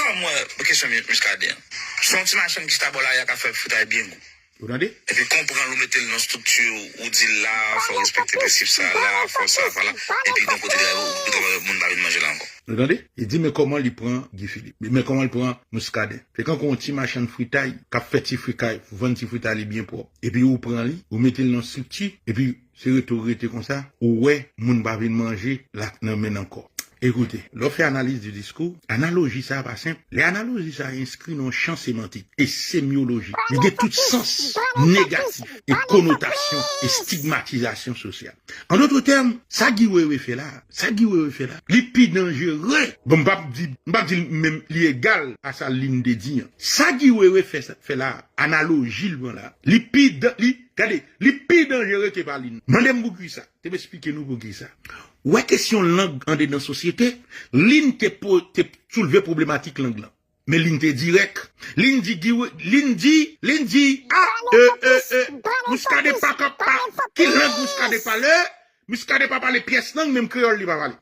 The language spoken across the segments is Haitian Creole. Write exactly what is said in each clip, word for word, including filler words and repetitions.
Kòm mwen, kesyon Muscadin an. Se yon ti machann ki chita bò lari a k ap fè fritay byen gou. Ou tande? Epi konprann ou mete l nan estrikti, ou di l la, fò respekte prensip sa la, fò sa, fò la. Epi gon kote li rive, ou, ou, moun pa vin manje la ankò. Ou tande? Li di, men kòman li pran Guy Philippe. Men kòman li pran Muscadin. Se kankou yon ti machann fritay k ap fè ti fritay, vann ti fritay li byen pwòp. Epi ou pran li, ou mete l nan estrikti, epi se rete w rete konsa, ou wè moun pa vin manje la nan men n ankò. Ekoute, lè w fè analiz di diskou, analoji sa a pa senp. Lè analoji sa a enskri nan yon chan semantik e semyoloji, li gen tout sans negatif e konotasyon e stigmatizasyon sosyal. An dòt tèm, sa Guy Wewe fè la, sa Guy Wewe fè la, li pi danjere. Bon, m p ap di, m p ap di l menm li egal a sa Lynn te di an. Sa Guy Wewe fè, fè la, analoji l pran la, li pi dan-, li, gade, li pi danjere ke pa Lynn. Mande m poukisa. Te m esplike nou poukisa. Ou wè kesyon lang andedan sosyete, Lynn te po-, te soulve pwoblematèk lang lan. Men Lynn te dirèk. Lynn di, Guy We-, Lynn di, Lynn di, a, e, e, e, Muscadin pa ka pa, ki lang Muscadin pale? Muscadin pa pale pyès lang, menm kreyòl li pa pale.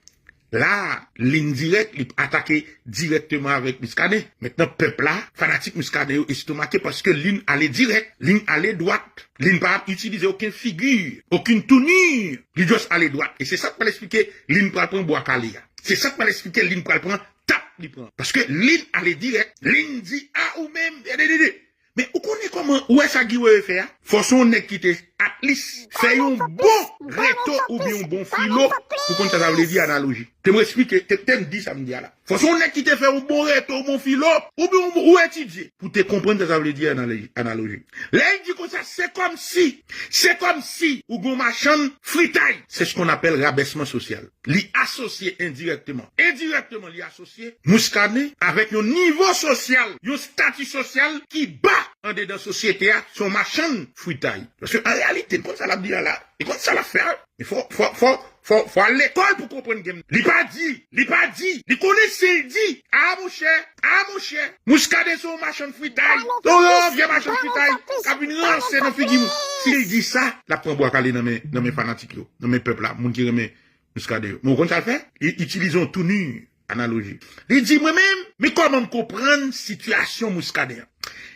La, Lynn dirèk, li atake dirèkteman avèk Muscadin. Mentnan, pèp la, fanatik Muscadin yo estomake paske Lynn ale dirèk, Lynn ale dwat. Lynn pa ap itilize okenn figi, okenn touni. Li just ale dwat. E se sa k pral esplike Lynn pral pran bwa kale a. Se sa k pral esplike Lynn pral pran tap li pran. Paske Lynn ale dirèk. Lynn di a ou menm, de, de, de, de. Men ou konnen kòman, ou wè sa Guy Wewe fè a? Fò se yon nèg ki te, at least, fè yon bon reto oubyen yon bon filo pou konn sa sa vle di analoji. Te m esplike, te, te m di sa m di a la. Fò se yon nèg ki te fè yon bon reto, yon bon filo, oubyen yon bon, ou etidye pou te konprann sa sa vle di analoji, analoji. Lè l di konsa, se kòmsi, se kòmsi ou gon machann fritay. C'est ce qu'on appelle rabaissement social. Li asosye endirèkteman. Endirèkteman, li asosye Muscadin avèk yon nivo sosyal, yon stati sosyal ki ba andedan sosyete a, se yon machann fritay. Paske an reyalite, l konn sa l ap di a la, li konn sa l ap fè a. Men fò, fò, fò, fò, fò al lekòl pou konprann game. Li pa di, li pa di, li konnen si l di, a monchè, a monchè, Muscadin se yon machann fritay, se yon vye machann fritay, k ap vin ranse nan figi moun. Si l di sa, l ap pran bwa kale nan men, nan men fanatik yo, nan men pèp la, moun ki renmen Muscadin yo. Men ou konn sa l fè? Li itilize yon touni analoji. Li di, mwen menm, men kòman m konprann sitiyasyon Muscadin an.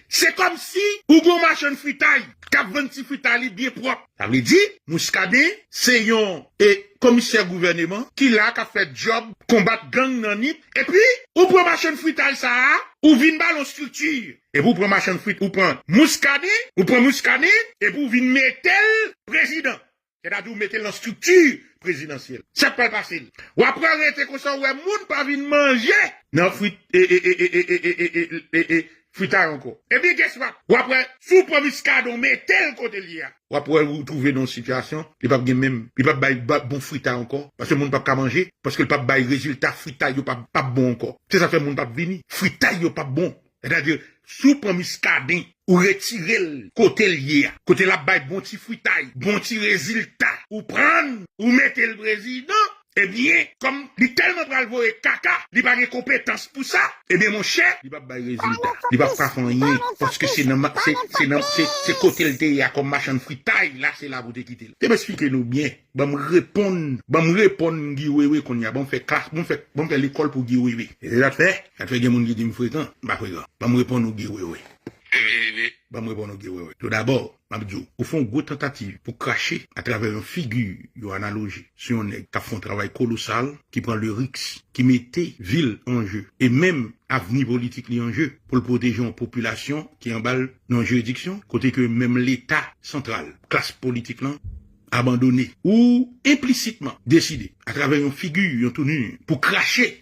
Se kòmsi ou gon machann fritay k ap vann ti fritay li byen pwòp. Sa vle di, Muscadin se yon, e, komisè gouvèneman ki la k ap fè djòb konbat gang nan Nip. Epi, ou pran machann fritay sa a, ou vin ba l yon estrikti. Epi ou pran machann frit, ou pran Muscadin, ou pran Muscadin, epi ou vin mete l prezidan. Sètadi ou mete l nan estrikti prezidansyèl. Sa k pral pase l? W ap rete konsa, ou wè moun pa vin manje nan frit, e, e, fritay ankò. Ebyen, guess what? W ap wè, si w pran Muscadin, w mete l kote l ye a, w ap wè ou twouve nan yon sitiyasyon, li p ap gen menm, li p ap bay ba-, bon fritay ankò, paske moun p ap ka manje, paske l p ap bay rezilta, fritay yo p ap, p ap bon ankò. Se sa k fè moun p ap vini, fritay yo p ap bon. Sètadi, si w pran Muscadin, ou retire l kote l ye a, kote l ap bay bon ti fritay, bon ti rezilta, ou pran l, ou mete l prezidan, ebyen, kòm li tèlman pral voye kaka, li pa gen konpetans pou sa, ebyen, monchè, li p ap bay rezilta. Li p ap ka fè anyen, paske se nan ma-, se, se nan, se, se kote l te ye a kòm machann fritay, la, se la pou te kite l. Te m esplike nou byen. Ban m reponn, ban m reponn Guy Wewe kounye a. Ban m fè klas, ban m fè, ban m fè lekòl pou Guy Wewe. E se sa k fè, sa k fè gen moun ki di m frekan, m pa frekan. Ban m reponn ou Guy Wewe. Ban m reponn ou Guy Wewe. Toudabò, m ap di w, ou fè yon gwo tantativ pou krache atravè yon figi, yon analoji, sou yon nèg k ap fè yon travay kolosal, ki pran le risk, ki mete vi l an je, e menm avni politik li an je, pou l pwoteje yon popilasyon ki anba l nan jiridiksyon, kote ke menm Leta santral, klas politik lan, abandone ou enplisitman deside, atravè yon figi, yon touni, pou krache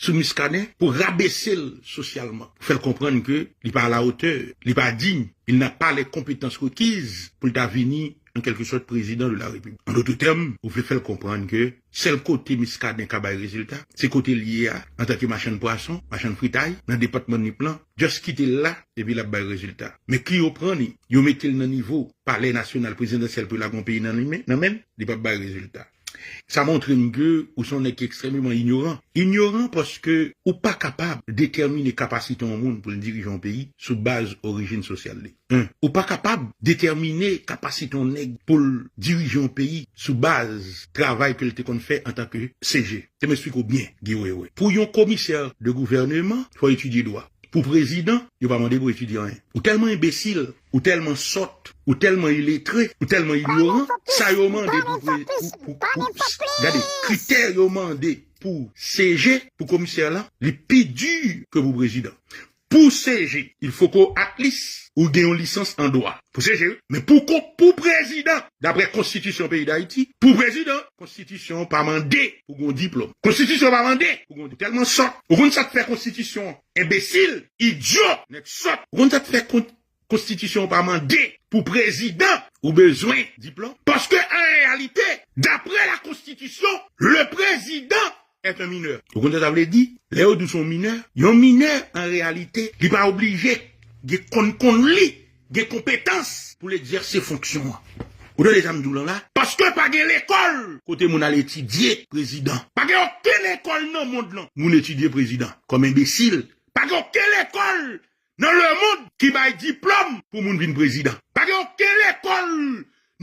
sou Muscadin, pou rabese l sosyalman, pou fè l konprann ke li pa alawotè, li pa diy, il n'a pas les compétences requises pou l ta vini, an kèlkesòt, prezidan de la Repiblik. An dòt tèm, ou vle fè l konprann ke sèl kote Muscadin ka bay rezilta, se kote l ye a, antanke machann pwason, machann fritay, nan depatman Nip lan, just kite l la, epi l ap bay rezilta. Men kou yo pran li, yo mete l nan nivo palè nasyonal prezidansyèl pou l lage yon peyi nan li men, nan men l, li p ap bay rezilta. Sa montre m ke ou se yon nèg ki ekstrèmeman inyoran. Inyoran paske ou pa kapab detèmine kapasite yon moun pou l dirije yon peyi sou baz orijin sosyal li. En, ou pa kapab detèmine kapasite yon nèg pou l dirije yon peyi sou baz travay ke l te konn fè antanke C G. Te m eksplike w byen, Guy Wewe. Pou yon komisè de gouvèneman, fò etidye dwa. Pou prezidan, yo pa mande pou etidye anyen. Ou tèlman enbesil, ou tèlman sòt, ou tèlman iletre, ou tèlman inyoran, sa yo mande pou, pre- pou, pou, pou, pou, gade, kritè yo mande pou C G, pou komisè la, li pi di ke pou prezidan. Pou C G, il faut que at least ou gen yon lisans an dwa. Pou C G, wi. Men pou, pou prezidan, daprè konstitisyon peyi Dayiti, pou prezidan, konstitisyon pa mande pou gen yon diplòm. Konstitisyon pa mande pou gen yon tèlman sòt. Ou konn sa k fè konstitisyon enbesil, idyo, nèg sòt. Ou konn sa k fè kon- konstitisyon pa mande pou prezidan ou bezwen diplòm. Paske an reyalite, daprè la konstitisyon, le président est un mineur. Ou konn sa sa vle di? Lè yo di w se yon minè, yon minè, an reyalite, li pa oblije gen konn konn li, gen konpetans pou l egzèse fonksyon an. Ou tande sa m di w lan la? Paske pa gen lekòl kote moun al etidye prezidan. Pa gen okenn lekòl nan mond lan moun etidye prezidan. Kòm enbesil. Pa gen okenn lekòl nan lemonn ki bay diplòm pou moun vin prezidan. Pa gen okenn lekòl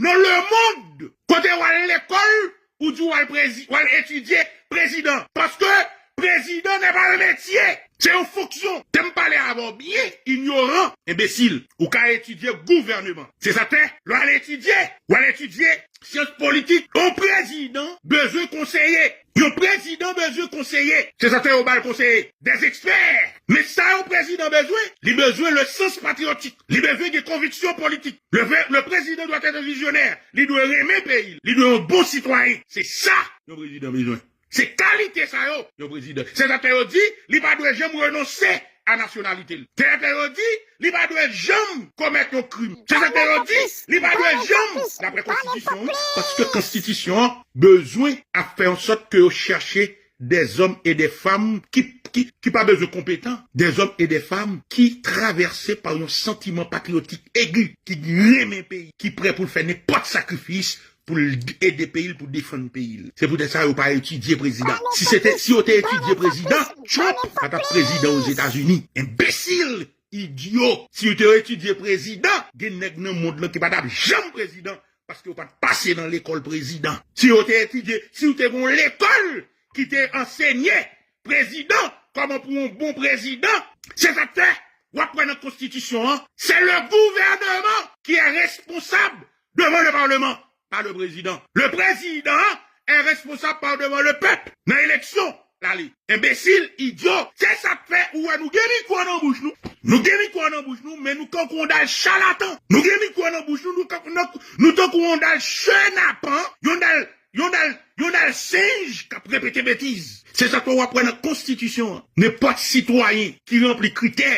nan lemonn kote w al lekòl, ou di w al, prezi- w al etidye prezidan. Paske prezidan n'est pas un métier. Se yon fonksyon. Te m pale avè w byen, inyoran, enbesil. Ou ka etidye gouvèneman. Se sa k fè, lè w al etidye, w al etidye syans politik. Yon prezidan bezwen konseye. Yon prezidan bezwen konseye. Se sa k fè yo ba l konseye. Des experts. Men sa yon prezidan bezwen, li bezwen le sens patriotique. Li bezwen gen konviksyon politik. Le, le président doit être visionnaire. Li dwe renmen peyi l. Li dwe yon bon sitwayen. Se sa yon prezidan bezwen. Se kalite sa yo, yon prezidan. Se sa k fè yo di, li pa dwe janm renonse a nasyonalite l. Se sa k fè yo di, li pa dwe janm komèt yon krim. Se sa k fè yo di, li pa dwe janm, daprè konstitisyon an, paske konstitisyon an bezwen ap fè an sòt ke yo chèche des hommes et des femmes ki, ki, ki pa bezwen konpetan, des hommes et des femmes ki travèse pa yon santiman patriyotik egi, ki renmen peyi, ki prè pou l fè nenpòt sakrifis pou l ede peyi l, pou defann peyi l. Se poutèt sa yo pa etidye prezidan. Si se te, si yo te etidye prezidan, Trump pa t ap prezidan Ozetazini. Enbesil, idyo. Si yo te etidye prezidan, gen nèg nan mond lan ki pa t ap janm prezidan, paske yo pa t pase nan lekòl prezidan. Si yo te etidye, si yo te gen yon lekòl ki te ansenye prezidan kòman pou yon bon prezidan, se sa k fè w ap wè nan konstitisyon an, c'est le gouvernement qui est responsable devant le parlement, pas le président. Le président est responsable par devant le peuple. Nan eleksyon, l ale. Enbesil, idyo, se sa k fè ou wè nou gen mikwo nan bouch nou. Nou gen mikwo nan bouch nou, men nou tankou yon dal chalatan. Nou gen mikwo nan bouch nou, nou tankou, nou, nou tankou yon dal chenapan, yon dal, yon dal, yon dal senj k ap repete betiz. Se sa k fè w ap wè nan konstitisyon an, nenpòt sitwayen ki ranpli kritè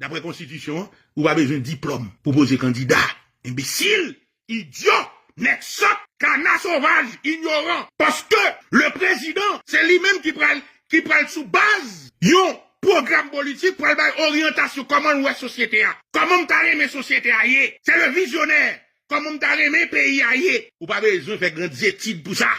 daprè konstitisyon an, ou pa bezwen diplòm pou poze kandida. Enbesil, idyo, nèg sòt, kana sovaj, inyoran. Paske le prezidan, se li menm ki pral, ki pral sou baz yon pwogram politik, pral bay oryantasyon kòman l wè sosyete a. Kòman m ta renmen sosyete a ye? Se le vizyonè. Kòman m ta renmen peyi a ye? Ou pa bezwen fè gran etid pou sa.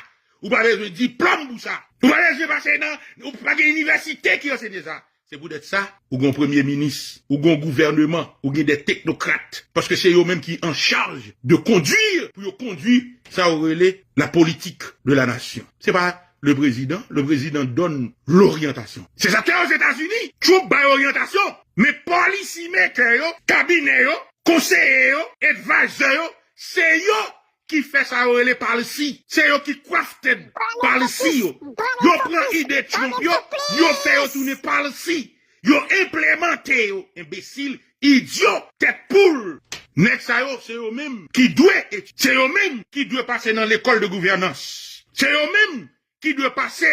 Ou pa bezwen diplòm pou sa. Ou pa bezwen pase nan, ou pa gen inivèsite ki ansenye sa. Se poutèt sa, ou gen yon premye minis, ou gen yon gouvèneman, ou gen de teknokrat. Paske se yo menm ki an chaj de kondwi, pou yo kondwi sa yo rele la politique de la nation. Se pa le président, le président donne l'orientation. Se sa k fè Ozetazini, Trump bay oryantasyon. Men policy maker yo, kabinè yo, konseye yo, advisor yo, se yo ki fè sa yo rele policy. Se yo ki crafted policy yo. Yo pran ide Trump yo, yo fè yo tounen policy. Yo enplemante yo, enbesil, idyo, tèt poul. Nèg sa yo, se yo menm ki dwe etidye. Se yo menm ki dwe pase nan lekòl de gouvènans. Se yo menm ki dwe pase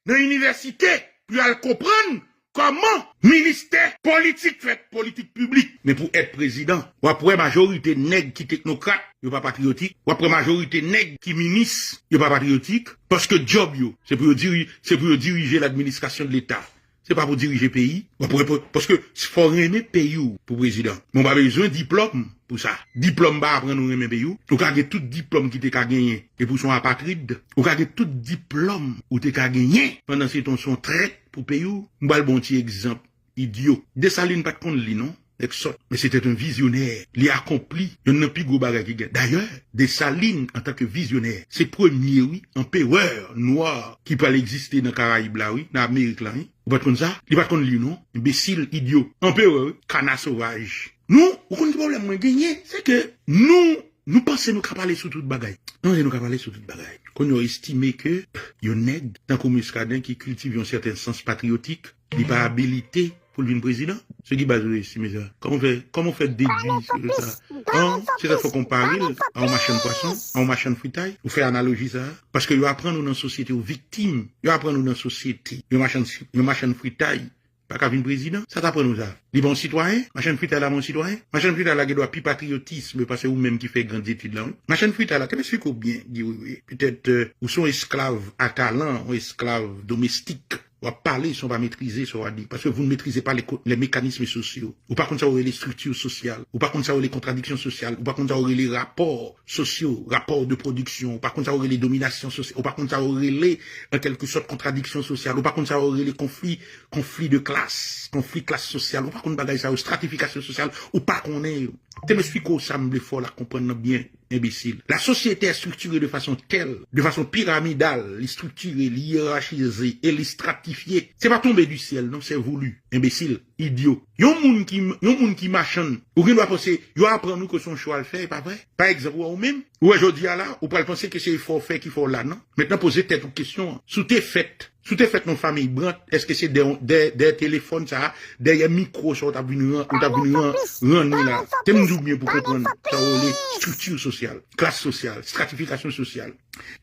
nan inivèsite pou y al konprann kòman ministè politik fèt, politik piblik. Men pou èt prezidan, w ap wè majorite nèg ki teknokrat, yo pa patriyotik. W ap wè majorite nèg ki minis, yo pa patriyotik. Paske djòb yo, se pou yo diri-, se pou yo dirije ladministrasyon de Leta. Se pa pou dirije peyi. W ap wè pou, paske fò w renmen peyi w pou prezidan. Men w pa bezwen diplòm pou sa. Diplòm pa aprann ou renmen peyi w. Ou ka gen tout diplòm ki te ka genyen. Epi w se yon apatrid. Ou ka gen tout diplòm ou te ka genyen. Pandan se tan w se yon trèt pou peyi w. M pral ba w yon ti egzanp. Idyo. Desalin pa t konn li non. Nèg sòt. Men se te yon vizyonè. Li akonpli yonn nan pi gwo bagay ki gen. Dayè, Desalin, antanke vizyonè, se premye, wi, anperè nwa ki pral egziste nan Karayib la, wi, nan Amerik la, wi. Ou pa t konn sa? Li pa t konn li, non. Enbesil, idyo. Anperè, wi. Kana sovaj. Nou, ou konn ki pwoblèm mwen genyen? Se ke nou, nou panse nou ka pale sou tout bagay. Nou panse nou ka pale sou tout bagay. Kounye a, w estime ke yon nèg tankou Muscadin ki kiltive yon sèten sans patriyotik, li pa abilite pou l vin prezidan? Sou ki baz ou estime sa? Kòman w fè, kòman w fè dedui sa? An, se sa fòk w konpare l a yon machann pwason, a yon machann fritay? Ou fè analoji sa? Paske yo aprann ou nan sosyete w viktim. Yo aprann ou nan sosyete yon machann, yon machann fritay pa ka vin prezidan. Sa t aprann ou sa? Li pa yon sitwayen? Machann fritay la pa yon sitwayen? Machann fritay la gen dwa pi patriyotis pase ou menm ki fè gran etid la, wi. Machann fritay la, te m esplike w byen, Guy Wewe. Petèt, euh, ou se yon esklav a talan, yon esklav domestik. W ap pale san w pa metrize sa w a di. Parce que vous ne maîtrisez pas les, co- les mécanismes sociaux. Ou pa konn sa yo rele estrikti sosyal. Ou pa konn sa yo rele kontradiksyon sosyal. Ou pa konn sa yo rele rapò sosyo, rapò de pwodiksyon. Ou pa konn sa yo rele dominasyon sosyal. Ou pa konn sa yo rele, an kèlke sòt, kontradiksyon sosyal. Ou pa konn sa yo rele konfli, konfli de klas, konfli klas sosyal. Ou pa konn bagay sa yo, estratifikasyon sosyal. Ou pa konnen yo. Te m esplike w sa, m vle fè w la konprann nan byen, enbesil. La société est structurée de façon telle, de façon pyramidale, li estriktire, li yerachize e li estratifye. Se pa tonbe du ciel, non, c'est voulu, enbesil, idyo. Yon moun ki, yon moun ki machann, ou gen dwa panse, yo aprann ou ke se yon chwa l fè, e pa vre? Pa egzanp, ou wè ou menm, ou wè jodi a la, ou pral panse ke se efò w fè ki fè w la, non? Mentnan poze tèt ou kesyon an. Si w te fèt Si w te fèt nan yon fanmiy Brant, èske se dèyè, dèyè, dèyè telefòn sa a, dèyè mikwo sa a, ou t ap vin ran-, ou t ap vin ran-, ranni la? Te m di w byen pou konprann sa yo rele estrikti sosyal, klas sosyal, estratifikasyon sosyal.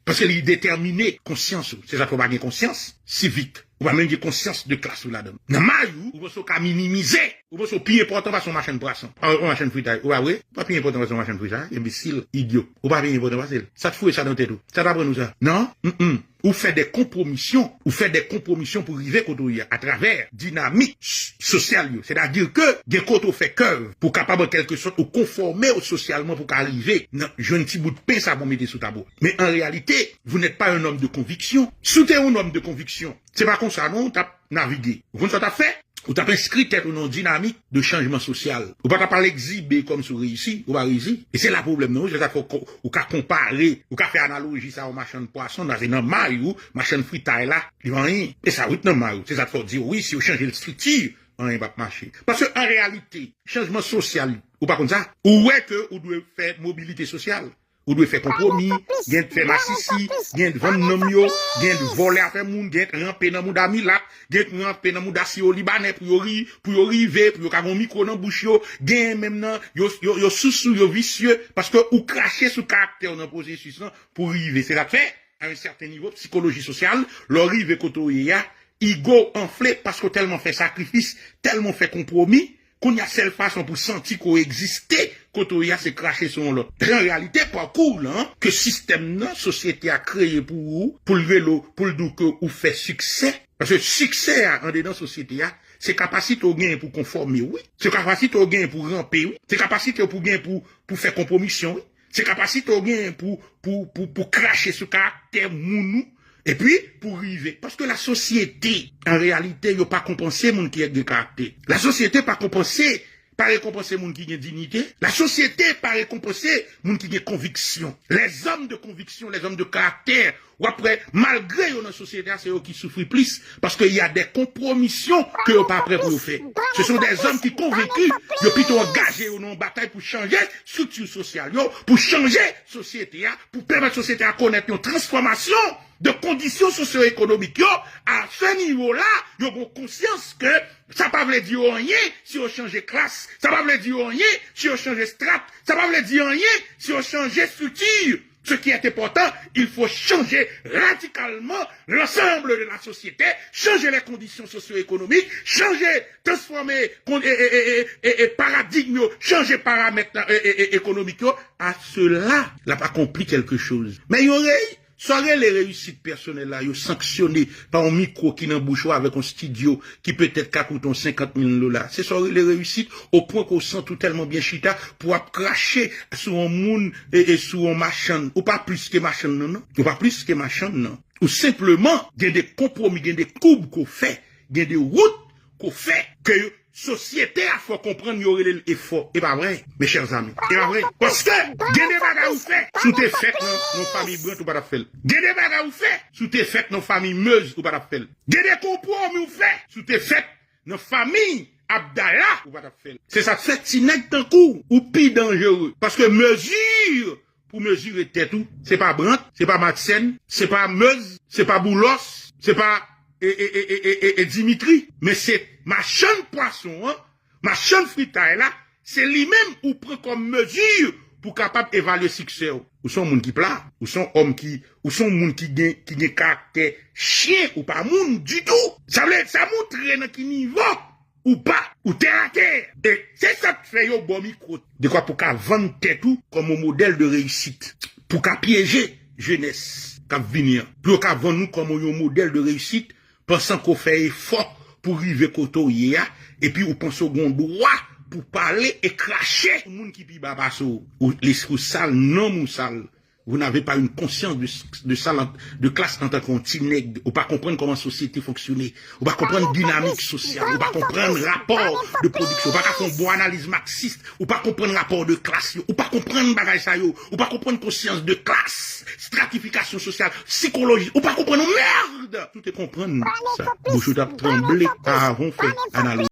Paske li detèmine konsyans ou. Se sa k fè w pa gen konsyans sivik. Ou pa menm gen konsyans de klas ou ladan l. Nan may ou, ou panse w ka minimize. Ou panse w pi enpòtan pase yon machann pwason, yon machann fritay. Ou pa vre? Ou pa pi enpòtan pase yon machann fritay, enbesil, idyo. Ou pa pi enpòtan pase l. Sa t foure sa nan tèt ou? Sa t aprann ou sa? Non? Mm-mm. Ou fè de konpwomisyon, ou fè de konpwomisyon pou rive kote w ye a, atravè dinamik s-, sosyal yo. Sètadi ke gen kote w fè kèv pou kapab, an kèlke sòt, ou konfòme w sosyalman pou ka rive nan jwenn ti bout pen sa pou mete sou tab ou. Men an reyalite, vous n'êtes pas un homme de conviction. Si w te yon nonm de konviksyon, se pa konsa non, w t ap navige. Ou konn sa w t ap fè? Ou t ap enskri tèt ou nan yon dinamik de chanjman sosyal. Ou pa t ap al egzibe kòmsi w reyisi, ou pa reyisi. E se la pwoblèm nan, wi, se sa k fè w ko-, ou ka konpare, ou ka fè analoji sa yon machann pwason, nan, se nan may ou, machann fritay la, li pa anyen. E sa, wi, nan may ou. Se sa k fè w di, wi, si yo chanje l estrikti, anyen p ap mache. Paske, an reyalite, chanjman sosyal, ou pa konn sa, ou wè ke ou dwe fè mobilite sosyal. Ou dwe fè konpwomi, gen fè masisi, gen vann nanm yo, gen vòlè afè moun, gen ranpe nan mouda milat, gen ranpe nan mouda siwo libanè pou yo ri-, pou yo rive, pou yo ka gen yon mikwo nan bouch yo, gen menm nan, yo, yo, yo sousou, yo visye, paske ou krache sou karaktè w nan pwosesis lan pou rive. Se sa k fè, a yon sèten nivo, psikoloji sosyal, lè w rive kote w ye a, igo w anfle paske w tèlman fè sakrifis, tèlman w fè konpwomi, Kounye a, sèl fason pou w santi ke w egziste kote w ye a, se krache sou yon lòt. An reyalite, pakou w lan, ke sistèm nan, sosyete a kreye pou ou, pou l rele w, pou l di w ke ou fè siksè. Paske siksè a, andedan sosyete a, se kapasite w genyen pou w konfòme w, wi. Se kapasite w genyen pou w ranpe, wi. Se kapasite w pou w genyen pou, pou w fè konpwomisyon, wi. Se kapasite w genyen pou, pou, pou, pou krache sou karaktè moun ou, epi pou rive. Paske lasosyete, an reyalite, yo pa konpanse moun ki gen karaktè. Lasosyete pa konpanse, pa rekonpanse moun ki gen diyite. Lasosyete pa rekonpanse moun ki gen konviksyon. Les hommes de conviction, les hommes de caractère, w ap wè, malgre yo nan sosyete a, se yo ki soufri plis, paske y a des compromissions ke yo pa prè pou yo fè. Ce sont des hommes qui convaincus, yo pito angaje yo nan yon batay pou chanje estrikti sosyal yo, pou chanje sosyete a, pou pèmèt sosyete a konèt yon transfòmasyon de kondisyon sosyo-ekonomik yo. A se nivo la, yo gen konsyans ke sa pa vle di yo anyen si yo chanje klas, sa pa vle di yo anyen si yo chanje strat, sa pa vle di anyen si yo chanje estrikti. Ce qui est important, il faut changer radicalement l'ensemble de la société, changer les conditions socio-économiques, changer, transformer kon-, e, e, e, e, e, e paradigme yo, changer paramèt, e, e, e, ekonomik yo. À cela, l ap akonpli quelque chose. Men yo rey, Sa w rele reyisit pèsonèl la, yo sanksyone pa yon mikwo ki nan bouch ou avèk yon estidyo ki petèt ka koute yon senkant mil dola. Se sa w rele reyisit, o pwen ke w santi w tèlman byen chita pou w ap krache sou yon moun e, e sou yon machann. Ou pa plis ke machann nan, non. Ou pa plis ke machann nan. Ou senpleman gen de konpwomi, gen de koub ke w fè, gen de wout ke w fè, ke sosyete a fè w konprann yo rele l efò. E pa vre, mes chers amis. E pa vre. Paske gen de bagay ou fè, si w te fèt nan yon fanmi Brandt, ou pa t ap fè l. Gen de bagay ou fè, si w te fèt nan fanmi Meuse, ou pa t ap fè l. Gen de konpwomi ou fè, si w te fèt nan fanmi Abdallah, ou pa t ap fè l. Se sa k fè ti nèg tankou w, ou pi danjere. Paske mezi pou mezire tèt ou, se pa Brandt, se pa Madsen, se pa Meuse, se pa Boulos, se pa e, e, e, e, e, e, e Dimitri, men se machann pwason an, machann fritay la, se li menm ou pran kòm mezi pou kapab evalye siksè w. Ou se yon moun ki pla, ou se yon òm ki, ou se yon moun ki gen, ki gen karaktè chen, ou pa moun ditou. Sa vle, sa montre nan ki nivo ou ba, ou tè atè. E se sa k fè yo ba w mikwo. Dekwa pou ka vann tèt ou kòm yon modèl de reyisit. Pou ka pyeje jenès k ap vini an. Pou yo ka vann ou kòm yon modèl de reyisit, pansan ke w fè efò pou rive kote w ye a, epi ou panse w gen yon dwa pou pale e krache sou moun ki pi ba pase w. Ou, lespri w sal, nanm ou sal. Vous n'avez pas une conscience de, de, ça, de klas antanke yon ti nèg. Ou pa konprann kòman sosyete fonksyone. Ou pa konprann dinamik sosyal. Ou pa konprann rapò de pwodiksyon. Ou pa ka fè yon bon analiz maksis. Ou pa konprann rapò de klas yo. Ou pa konprann bagay sa yo. Ou pa konprann konsyans de klas, stratifikasyon sosyal, sikoloji. Ou pa konprann yon mèd. Si w te konprann sa, bouch ou t ap tranble avan w fè analiz.